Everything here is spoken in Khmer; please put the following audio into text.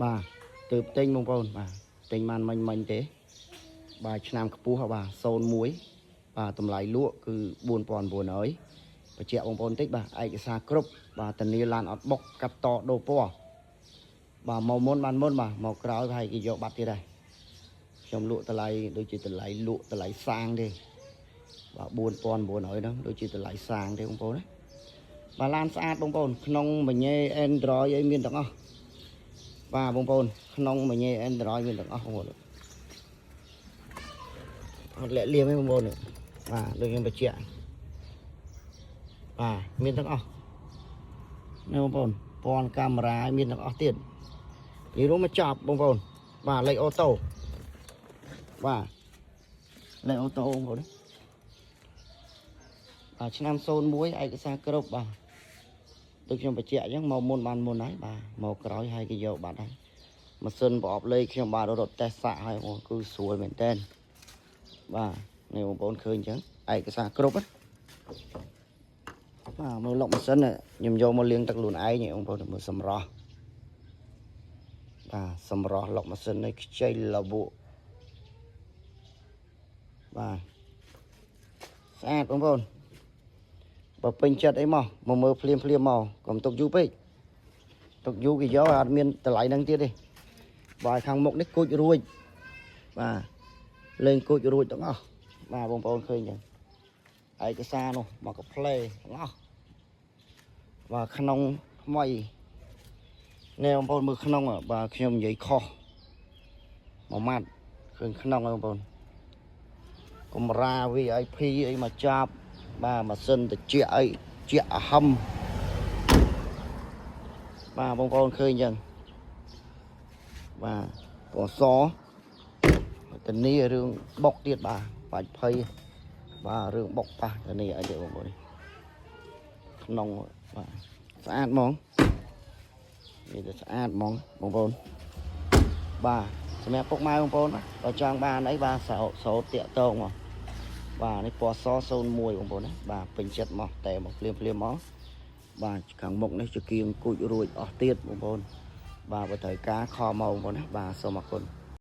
បាទទើបទិញបងប្អូនបាទទិញបានមិញមិញទេបាទឆ្នាំខ្ពស់បាទ01បាទតម្លៃលក់គឺ4900បញ្ជាក់បងប្អូនតិចបាទឯកសារគ្រប់បាទធានាឡានអត់បុកកាត់តដូរពណ៌បាទមកមុនបានមុនបាទមកក្រោយប្រហែលគេយកបាត់ទៀតហើយខ្ញុំលក់តម្លៃដូចជាតម្លៃលក់តម្លៃសាងទេបាទ4900ហ្នឹងដូចជាតម្លៃសាងទេបងប្អូនណាបាទឡានស្អាតបងប្អូនក្នុងមញ៉េ Android អីមានទាំងអស់បាទបងប្អូនក្នុងមញ៉េ Android មានទាំងអស់បងប្អូនអត់លាក់លៀមទេបងប្អូនបាទដូចខ្ញុំបញ្ជាក់បាទមានទាំងអស់នេះបងប្អូនពណ៌កាមេរ៉ាមានទាំងអស់ទៀតនិយាយរួមមកចប់បងប្អូនបាទលេខអូតូបាទលេខអូតូបងប្អូនបាទឆ្នាំ01ឯកសារគ្រប់បាទដូចខ្ញុំបញ្ជាក់អញ្ចឹងមកមុនបានមុនហើយបាទមកក្រោយហើយគេយកបាត់ហើយម៉ាស៊ីនប្រអប់លេខខ្ញុំបាទរត់តេស្តសាកហើយបងគឺស្រួលមែនតើបាទនេះបងប្អូនឃើញអញ្ចឹងឯកសារគ្រប់ណាបាទមើលឡុកម៉ាស៊ីនខ្ញុំយកមកលាងទឹកខ្លួនឯងបងប្អូនមើលសម្រស់បាទសម្រស់ឡុកម៉ាស៊ីននេះខ្ចីលវក់បាទស្អាតបងប្អូនបើពេញចិត្តអីមកមកមើលភ្លាមភ្លាមមកកុំទុកយូរពេកទុកយូរគេយកអត់មានតម្លៃហ្នឹងទៀតទេបាទខាងមុខនេះគូចរួចបាទលេងគូចរួចទាំងអស់បាទបងប្អូនឃើញចឹងឯកសារនោះមកកាផ្លេទាំងអស់បាទក្នុងថ្មីនេះបងប្អូនមើលក្នុងបាទខ្ញុំនិយាយខុសមួយម៉ាត់ឃើញក្នុងហើយបងប្អូនកំរា VIP អីមកចាប់បាទម៉ាស៊ីនតិចអីជាអាហឹមបាទបងប្អូនឃើញចឹងបាទពណ៌សធានារឿងបុកទៀតបាទបាច់ភ័យបាទរឿងបុកប៉ះធានាអីទៀតបងប្អូនក្នុងបាទស្អាតហ្មងនេះទៅស្អាតហ្មងបងប្អូនបាទសម្រាប់ពុកម៉ែបងប្អូនបើចង់បានអីបាទសោសោតតាក់តងមកបាទនេះពណ៌ស01បងប្អូនណាបាទពេញចិត្តមកតែមកភ្លាមភ្លាមមកបាទខាងមុខនេះជាគៀងគូចរួចអស់ទៀតបងប្អូនបាទបើត្រូវការ call មកបងប្អូនណាបាទសូមអរគុណ។